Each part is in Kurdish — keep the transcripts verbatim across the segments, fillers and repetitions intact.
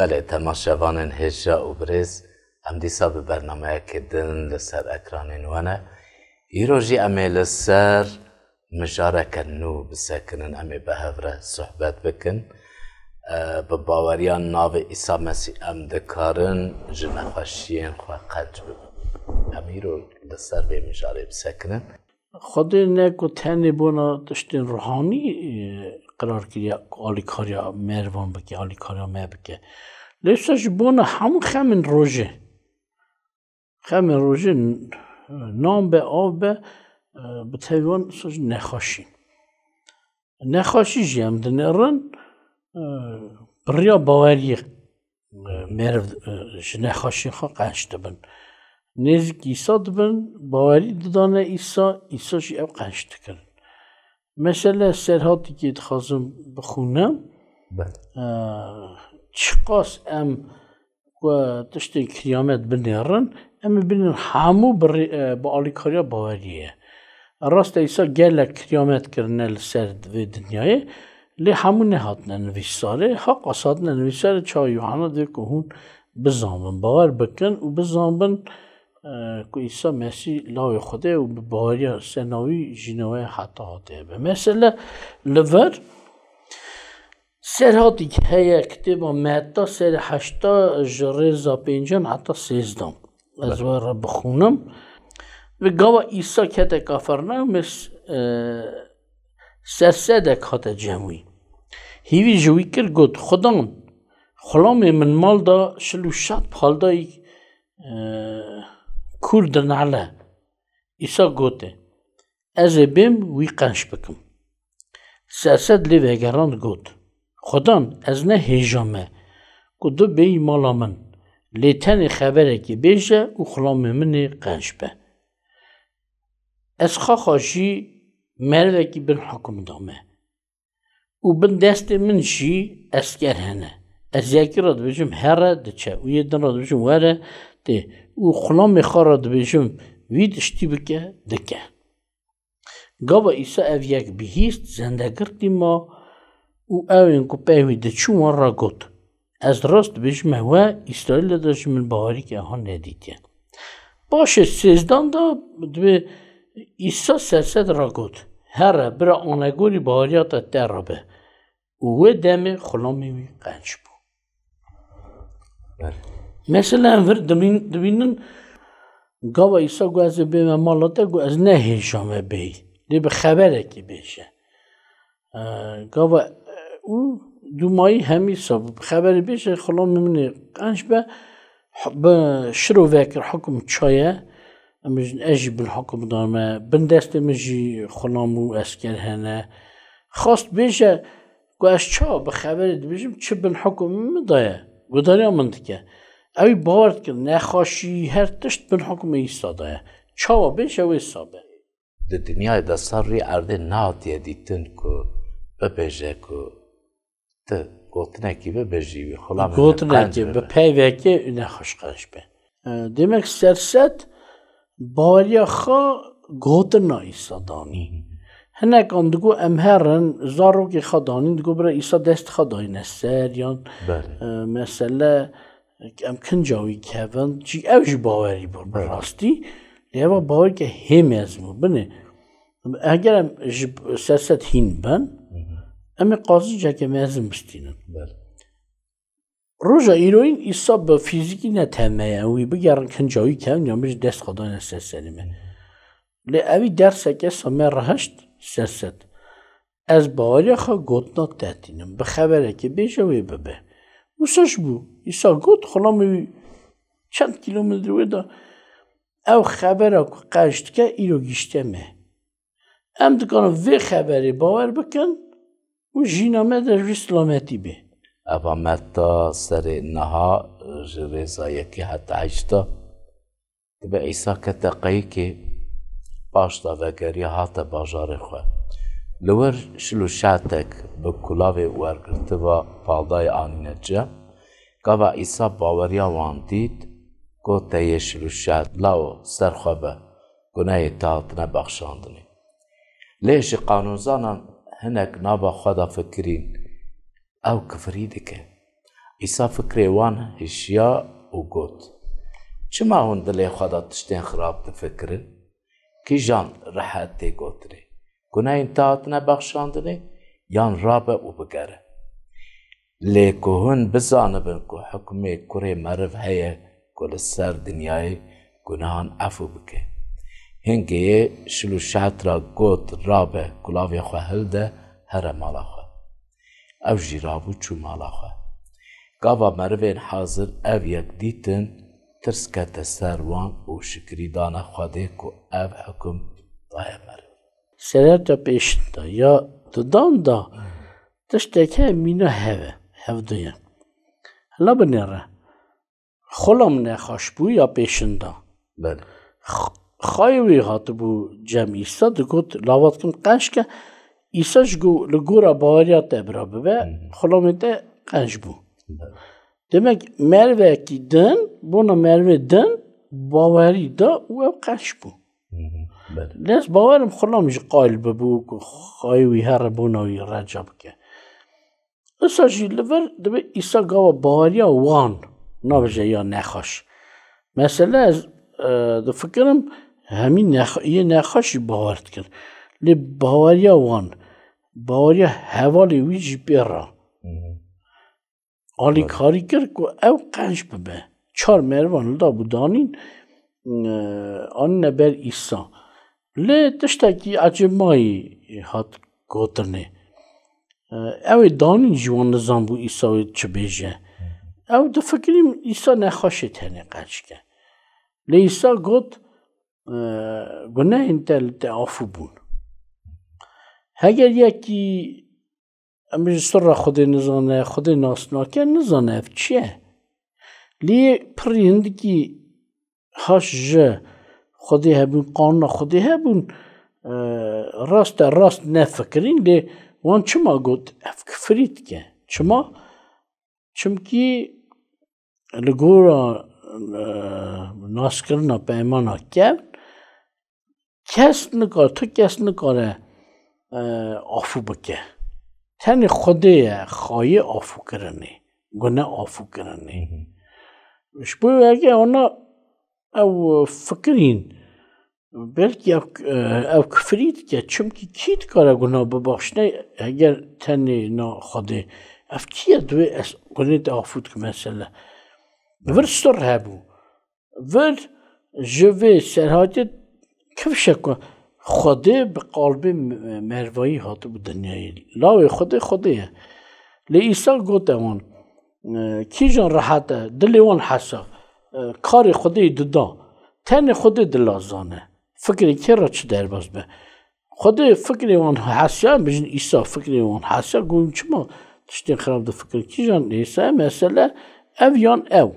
Belê, temaşevanên hêja û birêz, em dîsa bi bernameyekê din li ser ekranên we ne. Îro jî em ê li ser mijareke nû bisekinin, em ê bi hev re sohbet bikin. E, bi baweriya navê Îsa Mesîh em dikarin ji nexweşiyên xwe qenc bibin. Em îro li ser vê mijarê bisekinin. Xwedê ne ku tenê bona tiştên ruhanî e, qerar kiriye ku alîkariya merivan bike, alîkariya me bike. Lê wisa ji bona hemû xemên rojê, xemên rojê n- nan be, av be, e, bi tevî wan wisa jî nexweşî. Nexweşî jî em dinêrin, e, bi riya baweriyê e, meriv e, ji nexweşiyên xwe qenc dibin. Nêzîk Îsa dibin, bawerî didane Îsa, Îsa jî ew qenc dikirin. Mesele serhatîkê dixwazim bixwînim. Belê. E, Çiqas em ku tiştên kiriyamet binêrin, em ê bînin hemû bi rê- e, bi alîkariya baweriyê ye. Rast e, Îsa gelek kiriyamet kirine li ser vê dinyayê, lê hemû nehatine nivîsarê. Heqas hatine nivîsarê çawa Yuhanna divê ku hûn bizanbin, bawer bikin û bizanbin e, ku Îsa Mesîh lawê Xwedê ye û bi baweriya ser navî jîna we heta hatê hebe. Mesele li vir serhatîk heye, kitêba Metta serê heşta ji rêza pêncan heta sêzdan. Ez we re bixwînim. Bi gava Îsa kete Kafernaum, e, sersedek hate cem wî. Hîvî ji wî kir, got, Xudan, xulamê min mal da şil û şat paldayî e, kûr di nale. Îsa gote, Ez ê bêm wî qenc bikim. Sersed lê vegerand got, Xudan, ez ne hêja me ku tu bêyî mala min, lê tenê xeberekê bêje û xulamê min ê qenc be. Ez xaxa jî merivekî bin hukum da me û bin destê min jî esker hene. Ez yekî re dibêjim, Here, diçe û yê din re dibêjim, Were, tê û xulamê xwe re dibêjim, Vî tiştî bike, dike. Gava Îsa ev yek bihîst, zendegirtî ma û ewên ku pey wî diçûn wan re got, Ez rast dibêjime we, Îsraîlê de ji min bawerî ke aha nedîtiye. Paşê sêzdan de dibê Îsa sersed re got, Here, bira anegorî baweriya te te re be. Û wê demê xulamê wî qenc bû. Mesela em vir dibîn- dibînin gava Îsa got, Ez ê bême mala te, got, Ez ne hêja me bêyî. Lê bi xeberekî bêje. E, gava e, û dûmayî hemî sabû. Bi xeberê bêje, xulamê min ê qenc be, bi şiro vekir hukum çaye, em ê jî- ez jî bin hukum da me, bin destê min jî xulam û esker hene. Xwest bêje ku ez çawa bi xeberê dibêjim, çi bin hukum min daye, gudariya min dike. Ew ê bawer dikin, nexweşî, her tişt bin hukumê Îsa daye. Çawa bêje wê sabe. Di dinyayê de ser rûyê erdê nehatiye dîtin ku bibêje ku tu gotinekî bibêjî wî xulamê min qenc Gotinekê bi bibe. Peyvekê û nexweş qenc be. E, Demek sersed baweriya xwe gotina Îsa danî. Hinekan digo em herin, zarokê xwe danîn, digo bira Îsa dest xwe dayne ser, yan Belê. e, mesele em kinca wî kevin, cî ew jî bawerî bû bi Belê. rastî. Lê eva bawerîke hê mezin bû. Binê, eger em ji sersed hîn bin, em ê qazinceke mezin bistînin. Belê. Roja îroyîn Îsa bi fîzîkî ne teme ye, ew wî bigerin kinca wî kevin, yan bijî dest xwe dayne ser serê me. Lê evî derseke sa me re hişt sersed. Ez baweriya xwe gotina te tînim. Bi xeberekê bêje wê bibe. Wisa ji bû. Îsa got, xulamê wî çend kîlometre wê de ew xebera ku qenc dike îro gihişte me. Em dikarin vê xeberê bawer bikin û jîna me de jî silametî bê. Eva Metta serê niha ji rêza yekê heta heşta. Dibe Îsa kete qeyikê, paş de vegeriya hate bajarê xwe. Li wir şil û şetek bi kulavê wergirtiva paldayê anîne cem. Gava Îsa baweriya wan dît, got, Te yê şil û şet, lawo ser xwe be, gunehê te hatine bexşandinê. Lê ji qanûnzanan hinek nava xwe de fikirîn, ew kifirî dike. Îsa fikrê wan hişiya û got, Çima hûn dilê xwe de tiştên xirab difikirin? Kîjan rehet tê gotinê? Gunehên te hatine bexşandinê, yan rabe û bigere? Lê ku hûn bizanibin ku hukmê Kurê Meriv heye ku li ser dinyayê gunehan efû bike. Hingê yê şil û şehet ra got, Rabe, kulavê xwe hilde, here mala xwe. Ew jî rabû çû mala xwe. Gava merivên hazir ev yek dîtin, tirs kete ser wan û şikirî dane Xwedê ku ev hukum daye meriv. Serheta pêşinda ya didan da tiştek heye mîna hev e, hevdu ye. Hela binêre. Xulam nexweş bû ya pêşinda. Belê. Xayê wî hatibû cem Îsa, digot, Lava dikim qenc ke. Îsa ji go-, li gora baweriya te bira bibe, xulamê te qenc bû. Demek merivekî din, bona merivê din bawerî da û ew qenc bû. Lê ez bawerim xulam jî qayil bibû ku xayê wî here bona wî reca bike. Isa jî li vir dibe Îsa gava baweriya wan nabêje ya nexweş. Mesele ez, e, difikirim hemî nex-, yê nexweş jî bawer dikin. Lê baweriya wan, baweriya hevalê wî jî pê re. Alîkarî kir ku ew qenc bibe. Çar merivan li da bû danîn, e, anîne ber Îsa. Lê tiştekî ecêbmayî hat gotinê. E, ew ê danîn jî wan nizanbû Îsa wê çi bêje. Ew difikirîn Îsa nexweşê tenê qenc ke. Lê Îsa got, e, Gunehên te li te afû bûn. Heger yekî Em ji sirra Xwedê nizane, Xwedê nas nake, nizane ev çi ye. Lê pirî hindikî haş ji Xwedê hebûn, qanûna Xwedê hebûn, e, rast e, rast nefikirîn, lê wan çima got, ev kifirî dike? Çima? Çimkî li gora, e, naskirina peymana kevn, kes nikar, tu kes nikare, e, afû bike. Tenê Xwedê ye xayê afûkirinê, gune afûkirinê. Ji bo wê heke wana ew fikirîn, belkî ev, e, ev kifirî dike, çimkî kî dikare guna bibexşine heger tenê na Xwedê? Ev kî ye divê ez gunê te afû dikim mesele? Vir sir hebû. Vir ji vê serhatê kifşe ku Xwedê bi qalbê me-, mervayî hatibû dinyayê. Lawê Xwedê Xwedê ye. Lê Îsa gote wan, e, kîjan rehet e, dilê wan hesa, e, karê Xwedê dida. Tenê Xwedê dila zane. Fikrê kê re çi derbas be. Xwedê fikrê wan hesiya, bijin Îsa fikrê wan hesiya, got, çima tiştên xirab difikir? Kîjan Îsa? Mesele ev yan ew.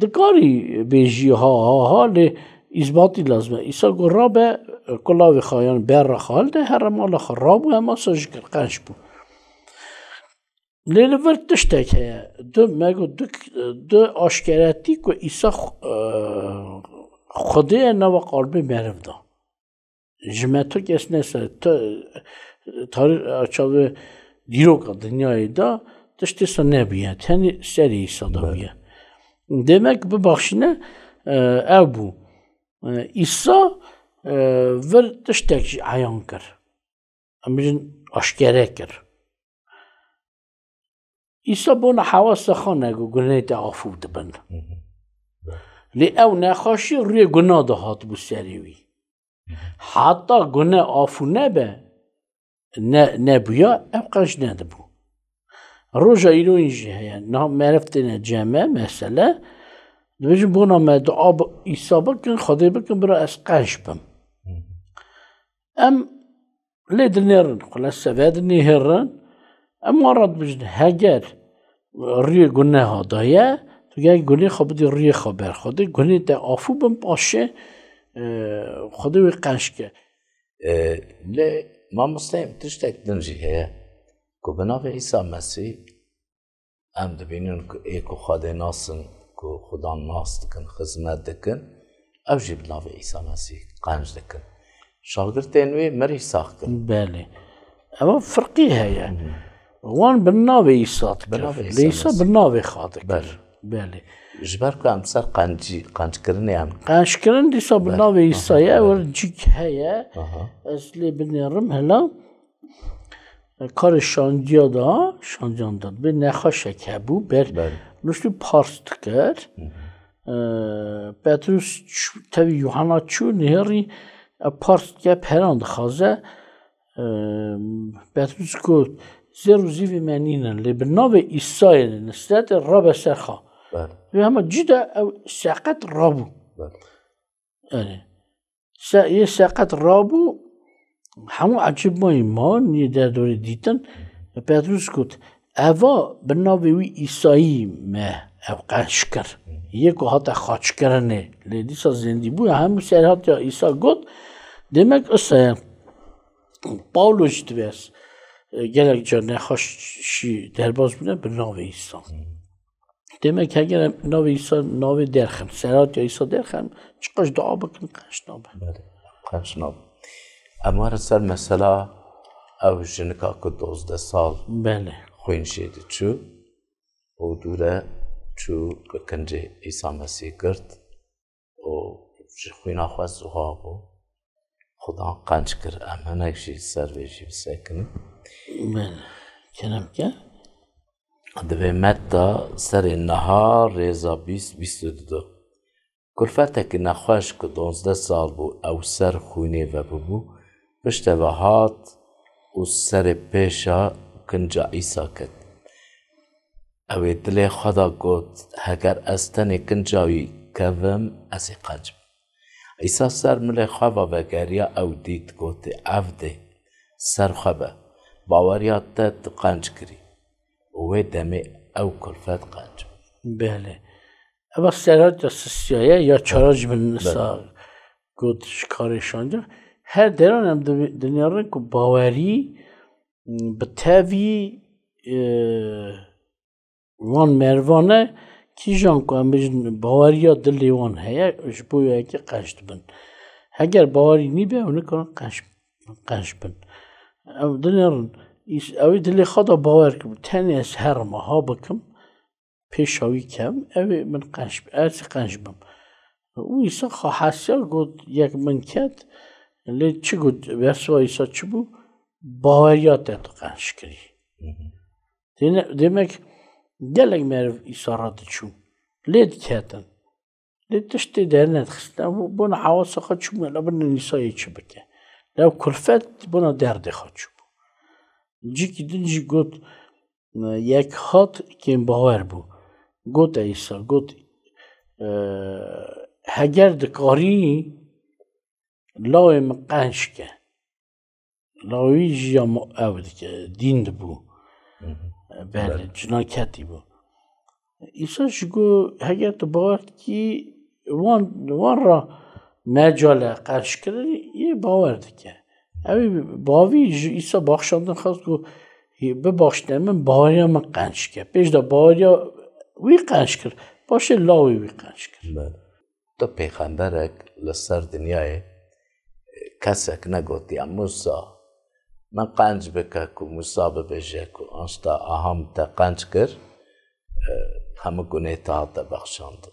Dikarî bêjî ha, ha, ha, lê îzbatî lazim e. Îsa got, rabe, kulavê xwe yan ber re xwe hilde, here mala xwe. Rabû, hema sa jî kir, qenc bû. Lê li vir tiştek heye. Du, me got, du, du aşkeretî ku Îsa xwe-, e, Xwedê ye nava qalbê meriv da. Ji me tu kes nese, tu, tarî-, çavê dîroka dinyayê de tiştê sa nebûye. Tenê serê Îsa de bûye. Demek bibexşîne, e, ew bû. E, Îsa, e, vir tiştek jî eyan kir. Em bijin aşkere kir. Îsa bona hewasa xwe negu gunehê te afû dibin. Lê ew nexweşî rûyê guna de hatibû serê wî. Heta gune afû nebe, ne, nebûya, ev qenc nedibû. Roja îroyîn jî heye. Niha meriv têne cem me, mesele. Dibêjin bona me dua bi Îsa bikin, Xwedê bikin, bira ez qenc bim. Em lê dinêrin, xulese vedinêhirin, em wan re dibêjin, heger rûyê guneha daye, tu gerek gunê xwe bidî rûyê xwe ber Xwedê, gunê te afû bin, paşê, e, Xwedê wê qenc ke. E, lê mamoste, em tiştek din jî heye ku bi navê Îsa Mesîh Em dibînin ku ê ku Xwedê nas in, ku Xudan nas dikin, xizmet dikin, ew jî bi navê Îsa Mesîh qenc dikin. Şagirtên wê mirî sax kin. Belê. Ewa firqî heye. Wan bi navê Îsa dikir. Bi navê Lê Îsa Îsa bi Mesîh. Navê Xwe dikir. Belê. Belê. Ji ber ku em ser qencî, qenckirinê em. Qençkirin dîsa bi Belê. Navê Aha, Îsayê belê. wir cik heye. Aha. Ez lê binêrim hela. Karê şandiya da, şandiyan da. Bi nexweşek hebû. Ber Belê. nuştî pars dikir. Ee, Petrus ç- tevî Yuhanna çû nihêrî e, pars dike peran dixwaze. Ee, Petrus got, zêr û zîvê me nînin, lê bi navê Îsayê Nisretê rabe ser xwe. Belê. Wê hema cî de ew seqet rabû. Belê. Yani, se, yê seqet rabû, hemû ecêb mayî man, yê derdorê dîtin. Petrus got, eva bi navê wî Îsayî me ev qenc kir. Yê ku hate xaçkirinê. Lê dîsa zêndî bû, hemû serhatiya Îsa got, demek isa ye. Pawlo jî divê ez, e, gelek car nexweşî derbas bûne bi navê Îsa. Demek heger em navê Îsa navê derxin, serhatiya Îsa derxin, çiqas dua bikin, qenc nabe. Belê. Qenc nabe. Em werin ser mesela ew jinika ku dozdeh sal Belê. xwîn jê diçû û dûre çû bi kincê Îsa Mesîh girt û ji xwîna xwe ziwa bû. Xudan qenc kir. Em hinek jî ser vê jî bisekinin. Belê. Kerem ke. Divê Metta serê niha rêza bîst, bîst û du. Kulfetekî nexweş ku dozdeh sal bû ew ser xwînê vebûbû, pişteve hat û serê pêşa kinca Îsa ket. Ew ê dilê xwe de got, heger ez tenê kinca wî kevim, ez ê qenc bim. Îsa ser milê xwe ve vegeriya ew dît, gotê, ev dê, ser xwe be, baweriya te tu qenc kirî. Û wê demê ew kulfet qenc bû. Belê. Eva serhatiya sisiya ye, ya çara jî min sa got ji karê şandiya. Her deran em dibi- dinêrin ku bawerî, m, bi tevî, e, van mervan e, kîjan ku em bijin baweriya dilê wan heye, ji bo yekê qenc dibin. Heger bawerî nîbe, ew nikarin qenc, qenc bin. Ew dinêrin, îs-, ew ê dilê xwe de bawer kim, tenê ez herim aha bikim, pêşa wî kem, ew ê min qenc, ez ê qenc bim. Û Îsa xwe hesiya got, yek min ket, lê çi got, bersiva Îsa çi bû? Baweriya te tu qenc kirî. Dêne-, demek gelek meriv Îsa re diçû. Lê diketin. Lê tiştê dernedixistin. Ew bona hewasa xwe çûbû, la bina Îsayê çi bike. Ew kulfet bona derdê xwe çûbû. Cîkî din jî got, yek hat kêm bawer bû. Got Îsa, got, e, heger dikarî lawê min qenc ke. Lawî jî ya mo-, ew dike, dîn dibû. Belê, cinaketî bû. Îsa jî got, heger tu bawer dikî, wan, wan re mecale qenc kirin, yê bawer dike. Ew ê bavî ji Îsa baxşandin xwest, got, "Hê bibexşine min, baweriya min qenc ke." Pêş de baweriya wî qenc kir, paşê lawê wî qenc kir. Belê. Tu pêxemberek li ser dinyayê kesek negotiye, Mûsa, min qenc bike ku Mûsa bibêje ku anşta aha min te qenc kir, e, hemû gunê te hate bexşandin.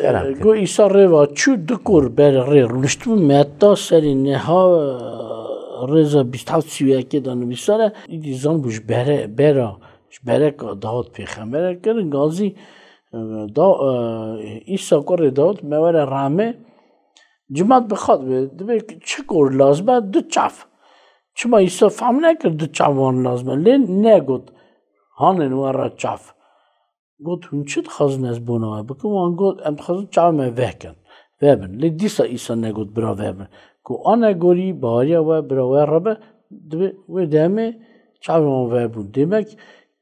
Kerem kir. Got Îsa rê ve çû du kor ber rê rûniştibû, Metta serê niha, e, rêza bîst heft sî û yekê de nivîsar e. Îdî zanibû ji bere, bera, ji bereka Dawid pêxemberek kirin, gazî, e, da, e, Îsa kurê Dawid me were rehmê, cimat bi xwe dibe, dibe çi kor lazim e, du çav. Çima Îsa fehm nekir du çav wan lazim e, lê negot, hanên we re çav. Got, hûn çi dixwazin ez bona we bikim? Wan got, em dixwazin çavê me vekin, vebin. Lê dîsa Îsa negot bira vebin. Ku anegorî baweriya we bira we re be, dibe wê demê çavê wan vebûn. Demek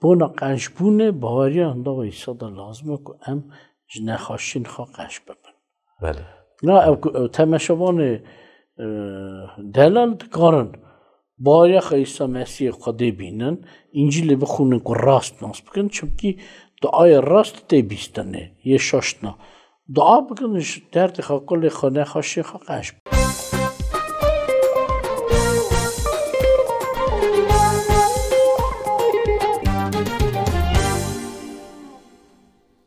bona qenc bûnê baweriya hinda we Îsa de lazim e ku em ji nexweşiyên xwe qenc bibin. Belê. Na ew ku, ew temeşevanê, e, delal dikarin baweriya xwe Îsa Mesîhê Xwedê bînin, Încîlê bixwînin ku rast nas bikin, çimkî duayê rast tê bîstinê, yê şaştina. Dua bikin ji derdê xwe, kulê xwe, nexweşiyê xwe qenc bikin.